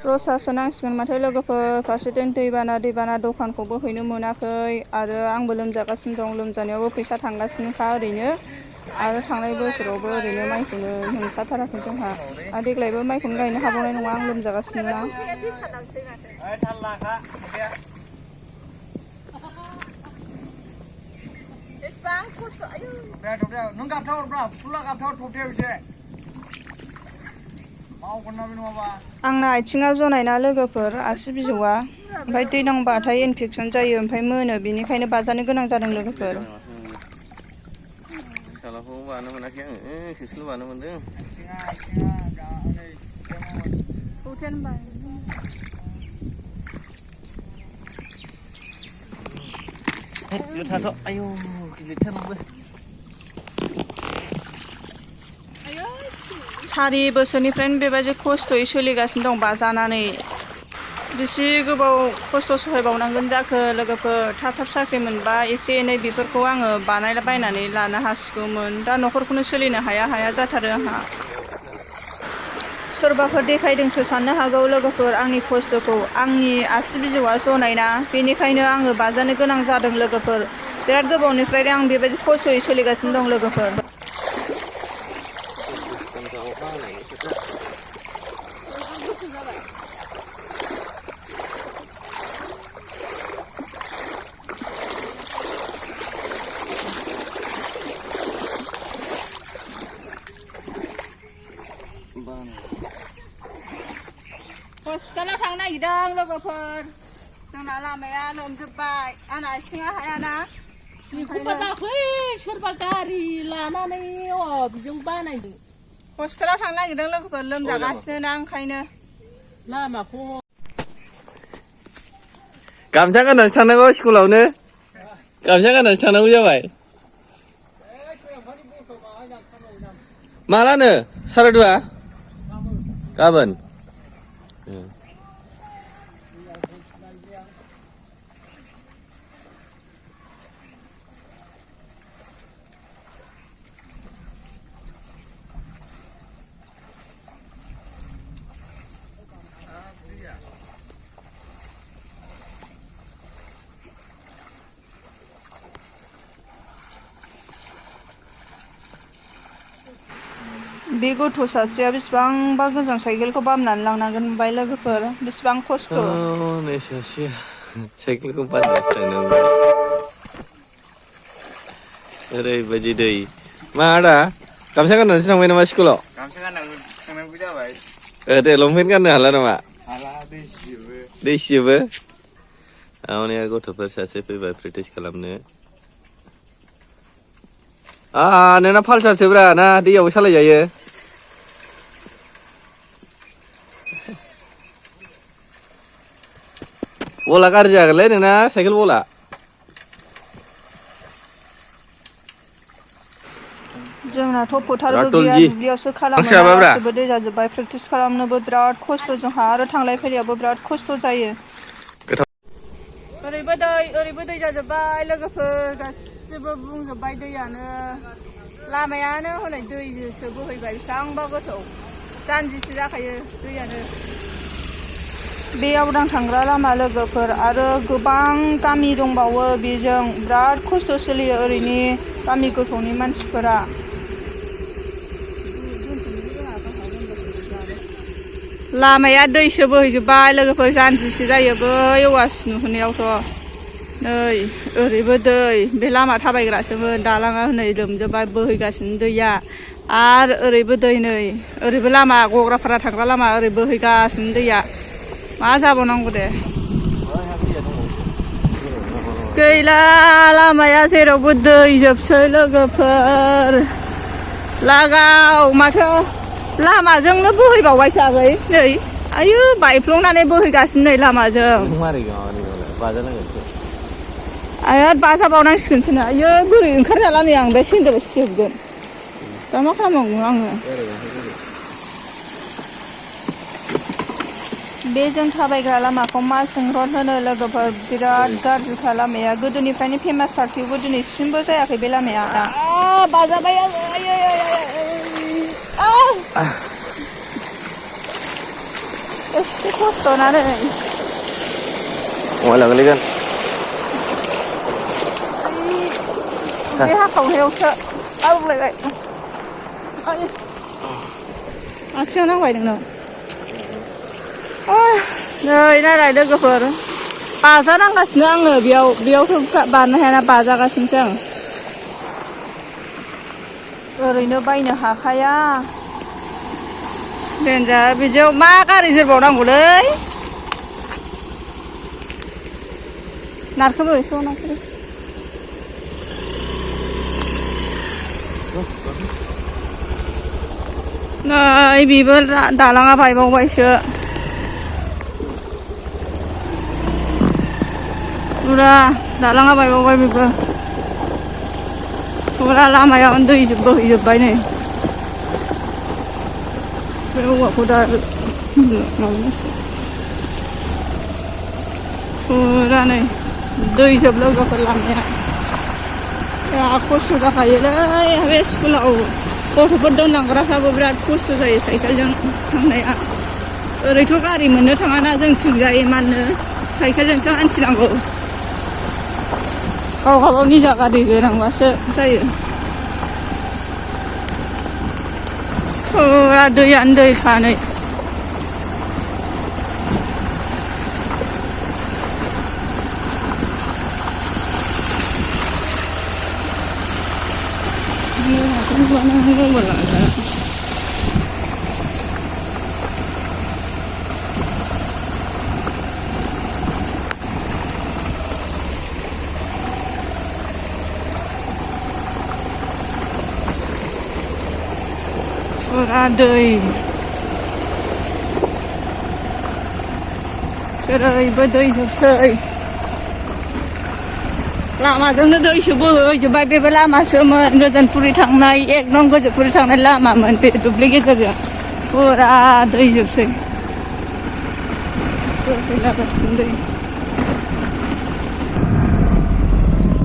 रसासो नांसिगोन माथो लोगोफोर फारसेथिं दैबाना दखानखौबो हैनो मोनाखै आरो आंबो लोमजागासिनो दं लोमजानायावबो फैसा थांगासिनोखा ओरैनो आरो थांनाय बोसोरावबो ओरैनो माइखौनो मोनखाथाराखै जोंहा आरो देग्लायबो माइखौनो गायनो हाबावनाय नङा आं लोमजागासिनो ना आंना आथिङा जनायना लोगोफोर आसि बिजौआ ओमफ्राय दै नांबाथाय इनफेकसन जायो ओमफ्राय मोनो बेनिखायनो बाजानो गोनां जादों लोगोफोर फिसालाखौ बानो मोनाखै आङो सिसल' बानो मोनदों थाथ' आयौ गिलिरथार सारि बोसोरनिफ्रायनो बेबायदि खस्थ'यै सोलिगासिनो दं बाजानानै बेसे गोबाव खस्थ' सहायबावनांगोन जाखो लोगोफोर थाब साख्रि मोनबा एसे एनै बेफोरखौ आङो बानायलाबायनानै लानो हासिगौमोन दा न'खरखौनो सोलिनो हाया जाथारो आंहा सोरबाफोर देखायदोंसो साननो हागौ लोगोफोर आंनि खस्थ'खौ आंनि आसि बिजौआ जनायना बेनिखायनो आङो बाजानो गोनां जादों लोगोफोर बिराद गोबावनिफ्रायनो आं बेबायदि खस्थ'यै सोलिगासिनो दं लोगोफोर हस्पिटालाव थांनो नागिरदों लोगोफोर जोंना लामाया लोमजोब्बाय आंना आथिङा हायाना बेखौबा दाख्लै सोरबा गारि लानानै बिजों बानायदों हस्पिटालाव थांनो नागिरदों लोगोफोर लोमजागासिनो ना ओंखायनो लामाखौ गामसा गाननासो थांनांगौ स्कुलावनो गामसा गाननासो थांनांगौ जाबाय मालानो सारादुआ गाबोन बे गथ' सासेया बेसेबांबा गोजान साइकेलखौ बामनानै लांनांगोन ओमफ्राय लोगोफोर बेसेबां खस्थ' नै सासेया साइकेलखौ बाननासो थांनांगौ ओरैबायदि दै मा आदा गामसा गाननानैसो थांबाय नामा स्कुलाव गामसा गाननानै थांनांगौ जाबाय दे लंपेन्ट गाननो हाला नामा हाला दै सियोबो आरो गथ'फोर सासे फैबाय प्रेक्टिस खालामनो नोंना पालसारसोब्रा ना दैयावबो सालायजायो बला गाज्रि जागोनलै नोंना साइकेल बला जोंनाथ' फोथारबो गैया दुब्लियावसो खालामो गासिबो दै जाजोब्बाय प्रेक्टिस खालामनोबो बिराद खस्थ' जोंहा आरो थांलाय फैलायावबो बिराद खस्थ' जायो ओरैबो दै जाजोब्बाय लोगोफोर गासिबो बुंजोब्बाय दैयानो लामायानो हनै दैसो बोहैबाय बेसेबांबा गोथौ जानजिसो जाखायो दैयानो बे आवदां थांग्रा लामा लोगोफोर आरो गोबां गामि दंबावो बेजों बिराद खस्थ' सोलियो ओरैनि गामि गोथौनि मानसिफोरा लामाया दैसो बोहैजोब्बाय लोगोफोर जानजिसो जायो बै औवासि नुहुरनायावथ' नै ओरैबो दै बे लामा थाबायग्रासोमोन दालाङा हनै लोमजोब्बाय बोहैगासिनो दैया आरो ओरैबो दै नै ओरैबो लामा गग्राफारा थांग्रा लामा ओरै बोहैगासिनो दैया मा जाबावनांगौ दे गैला लामाया जेरावबो दै जोबसै लोगोफोर लागाव माथो लामाजोंनो बोहैबावबायसो आगै नै आयु बायफ्लंनानै बोहैगासिनो नै लामाजों आरो बाजाबावनांसिगोनसो ना आयु बोरै ओंखारजाला नै आं बे सेन्देल सिजोबगोन दा मा खालामनांगौ आङो बे जों थाबायग्रा लामाखौ मा सोंहर होनो लोगोफोर बिराद गाज्रिखा लामाया गोदोनिफ्रायनो फेमासथार थेवबो दिनैसिमबो जायाखै बे लामाया बाजाबाय एसे खस्थ'ना नै अमा लांगोलैगोन बे हाखावनायावसो आवलायबाय आथिङाव नांबाय नोंनाव नै नायलाय लोगोफोर बाजानांगासिनो आङो बेयावथ' बारनो हायाना बाजागासिनोसो आं ओरैनो बायनो हाखाया देनजार बिदियाव मा गारि जिरबावनांगौलै नारखोबो एसे नारखोबो नै बेबो दालाङा बायबावबायसो फुरा दालाङा बायबावबाय बेबो फुरा लामायाव दै बोहैजोब्बाय नै बे औवाखौ दा माबानोसै फुरा नै दै जोब लोगोफोर लामाया बिराद खस्थ' जाखायोलै बे स्कुलाव गथ'फोर दोनलांग्राफ्राबो बिराद खस्थ' जायो साइकेलजों थांनाया ओरैथ' गारि मोननो थाङाना जोंथिंजाय मानो साइकेलजोंसो हान्थिनांगौ गाव निजा गारि गोनांबासो जायो फुरा दैयानो दैखा नै फुरा दै जेरैबो दै जोबसै लामाजोंनो दैसो बोहैजोब्बाय बेबो लामासोमोन गोजोनपुरि थांनाय एकदम गोजोनपुरि थांनाय लामामोन बे दुब्लि गेजेरजों फुरा दै जोबसै बोहैलागासिनो दै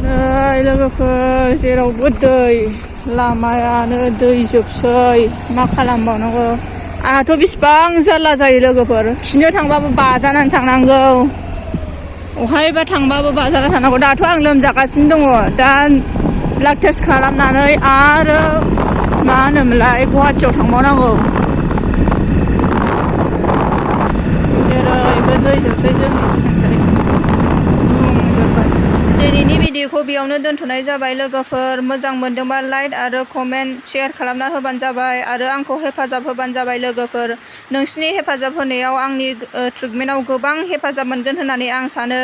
नै लोगोफोर जेरावबो दै लामायानो दै जोबसै मा खालामबावनांगौ आंहाथ' बेसिबां जारला जायो लोगोफोर खिनो थांबाबो बाजानानै थांनांगौ अहायबा थांबाबो बाजाराव थांनांगौ दाथ' आं लोमजागासिनो दङ दा ब्लाड टेस्ट खालामनानै आरो मा होनोमोनलाय गुवाहाटियाव थांबावनांगौ जेरैबो दै जोबसै जोंनिथिंजाय बुंजोब्बाय दिनैनि भिडिअखौ बेयावनो दोनथ'नाय जाबाय लोगोफोर मोजां मोनदोंबा लाइक आरो कमेन्ट शेयार खालामना होबानो जाबाय आरो आंखौ हेफाजाब होबानो जाबाय लोगोफोर नोंसिनि हेफाजाब होनायाव आंनि ट्रिटमेन्टआव गोबां हेफाजाब मोनगोन होननानै आं सानो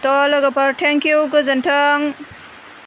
थ' लोगोफोर थेंक इउ गोजोन्थों